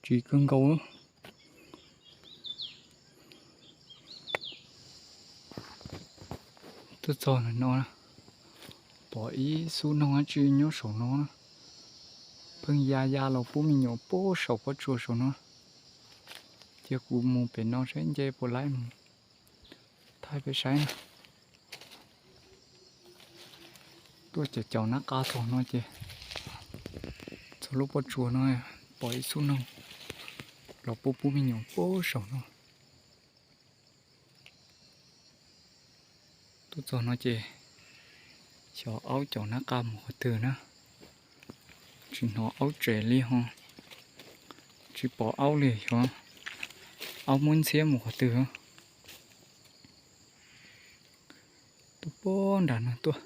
Ris kawg nkaus. Tuaj txog ntawm no, pom ib xub noog dab tsi nyob saum no na. Pheej ya ya los pub me nyuam pub saum pob tsuas saum no. Cia kuv mus pem no saib nce puas laib mus thaij peb saib na. Tuaj caum caum nab qa txog no ces, txog lub pob tsuas no pom ib xub noog los pub pub me nyuam pub saum no. Tuaj txog no ces xyov aub caum nab qa mus qhov twg na. Tsis hnov aub tsem li ho, tsis pom aub li, xyov aub muab ntxhiab mus qhov twg. Tuaj puag nram no tuaj,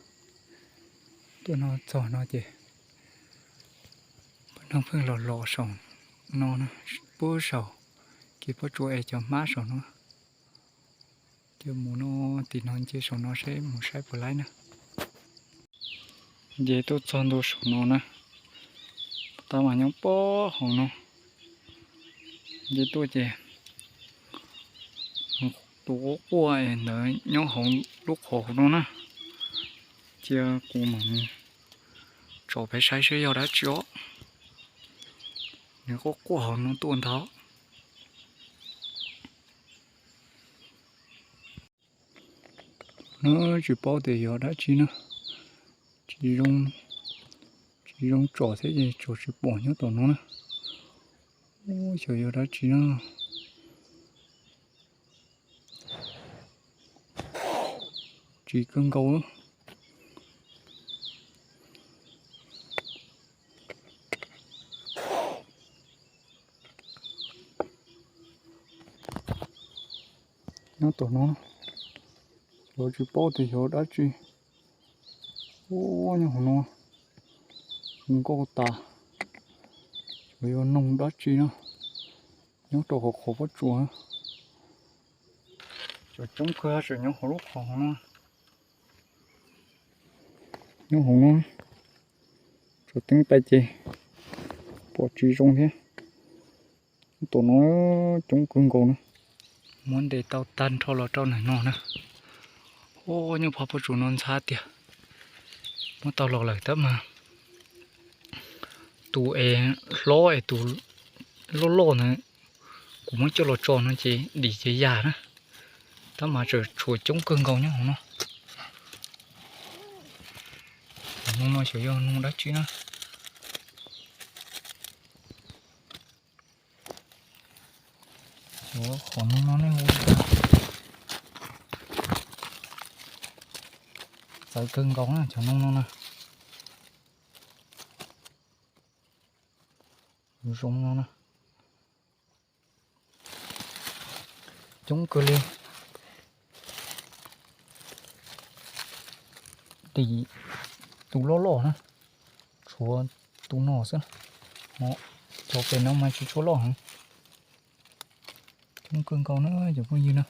tuaj no txog no ces pab noog pheej los los saum no na, puag saum kev pob tsuas es cov hmab saum no. Ces mus no, tim no nce saum no seb mus saib puas laib na. Nce tuaj txog ntua saum no na, tab mas nyob puag hauv no. Nce tuaj ces tus quaj quaj ntawd nyob hauv lub qhov hauv no na. Cia kuv mam mus tsom peb saib seb yog dab tsi os. Nws quaj quaj hauv no tuaj ntag. No tsis paub tias yog dab tsi na, tsis zoo tsom thiab ces tsuas tsis pom nyob tom no na. Ub, xyov yog dab tsi na. Ris kawg nkaus. Nyob tom no, xyov tsis paub tias xyov dab tsi. Ub, nyob hauv no zoo nkauj tas. Xyov yog noog dab tsi na, nyob rau hauv qhov pob tsuas. Cov coob kawg tseem nyob hauv lub qhov no. Nyob hauv no, tsuas teeb tais ces pom tsis zoo thiab. Tom no coob kawg nkaus na. Muab ntes tau tag nrho los rau ntawm no na. Ub, nyob phab pob tsuas no ntxhab tiag. Muab tau los lawm tab mas tus es hlob es tus loj loj ntawd, kuv muab coj los tso no ces dim ces yam na. Tab mas tseem tshuav coob kawg nkaus nyob hauv no. Qhov no no xyov yog noog dab tsi na. Xyov qhov noog no nej hu li cas. Txawv kawg nkaus na cov noog no na. Zoo no na. Coob kawg li. Tim tus loj loj na, tshuav tus no xwb. Cov pem no mas tsis tshua loj heev. Coob kawg nkaus na cov phooj ywg na.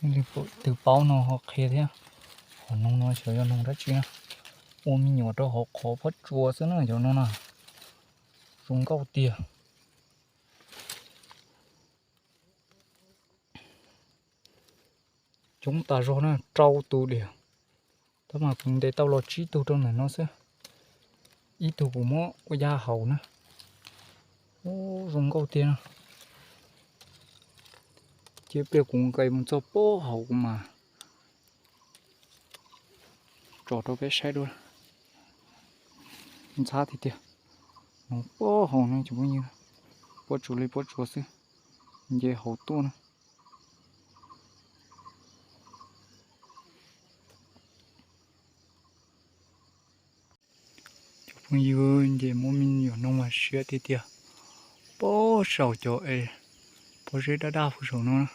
Leej twg paub no ho qhia thiab. Qhov noog no xyov yog noog dab tsi na. Ua me nyuam rau hauv qhov pob tsuas xwb na cov no na. Zoo nkauj tiag. Coob tas zog na, rau tus diam. Tab mas kuv ntes tau los tsib tug rau ntawm no xwb. Ib tug kuv muab ua yaj haus na. Ub, zoo nkauj tiag na. Cia pliag kuv nqes mus txog pob hauv kuv mam tsom rau peb saib dua. Ntxhab tiag tiag. Mus pob hauv no cov phooj ywg, pob tsuas li pob tsuas xwb, nce hauv tuaj na. Cov phooj ywg, nce muab me nyuam noog mas siab tiag tiag. Pob saum cov es pob zeb daj daj puag saum no na.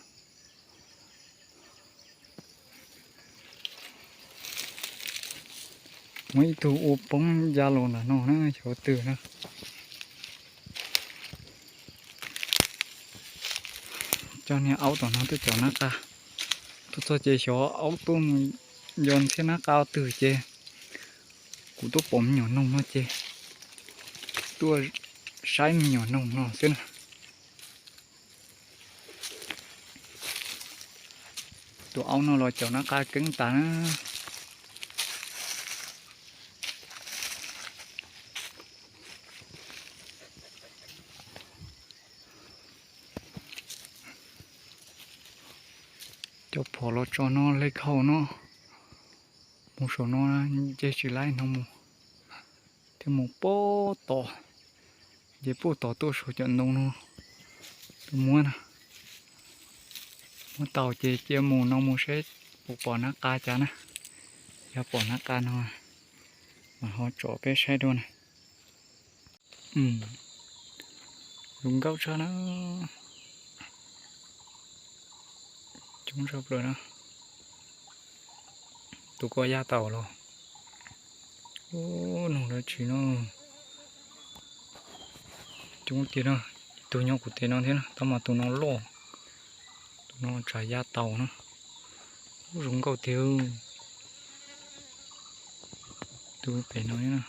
Muab ib tug ua poob ya los ntawm no na, xyov twg na. Coj niag aub tom no tuaj caum nab qa. Tuaj txog ces xyov aub tuaj mus yos ntxhiab nab qa twg ces kuv tuaj pom me nyuam noog no ces tuaj saib me nyuam noog no xwb na. Tus aub no los caum nab qa keeb tas na. Cov phom los tso no, hle khau no, mus saum no, nce tsis laib no mus, thiaj mus puag tod, nce puag tod tuaj saum cov ntoo no, tuaj muab na. Muab tau ces cia mus no mus saib puas pom nab qa cas na. Yog pom nab qa no mas ho tsom peb saib dua na. Zoo nkauj tshaj na. Coob tshaj plaws na. Tus ko ya tau los. Ub, noog dab tsi no. Coob tiag na. Ib tug nyob kuv tes no thiab na, tab mas tus no loj. Tus no tsam ya tau na. Ub, zoo nkauj tiag. Tus pem no thiab na.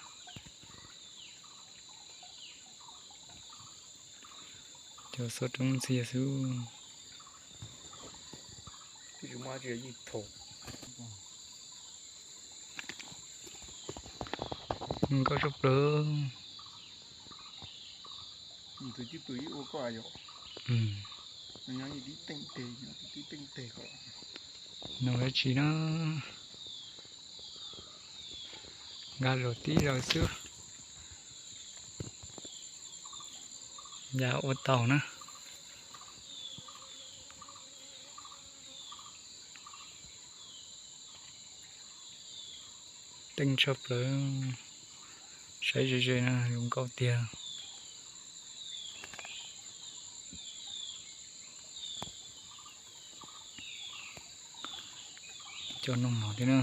Cov xob roob ntxiag xwb. Nkauj tshaj plaws. Noog dab tsi na. Nkag los tib zaug xwb. Ya ua tau na. Teej tshaj plaws. Saib ze ze na, zoo nkauj tiag. Cov noog no thiab na.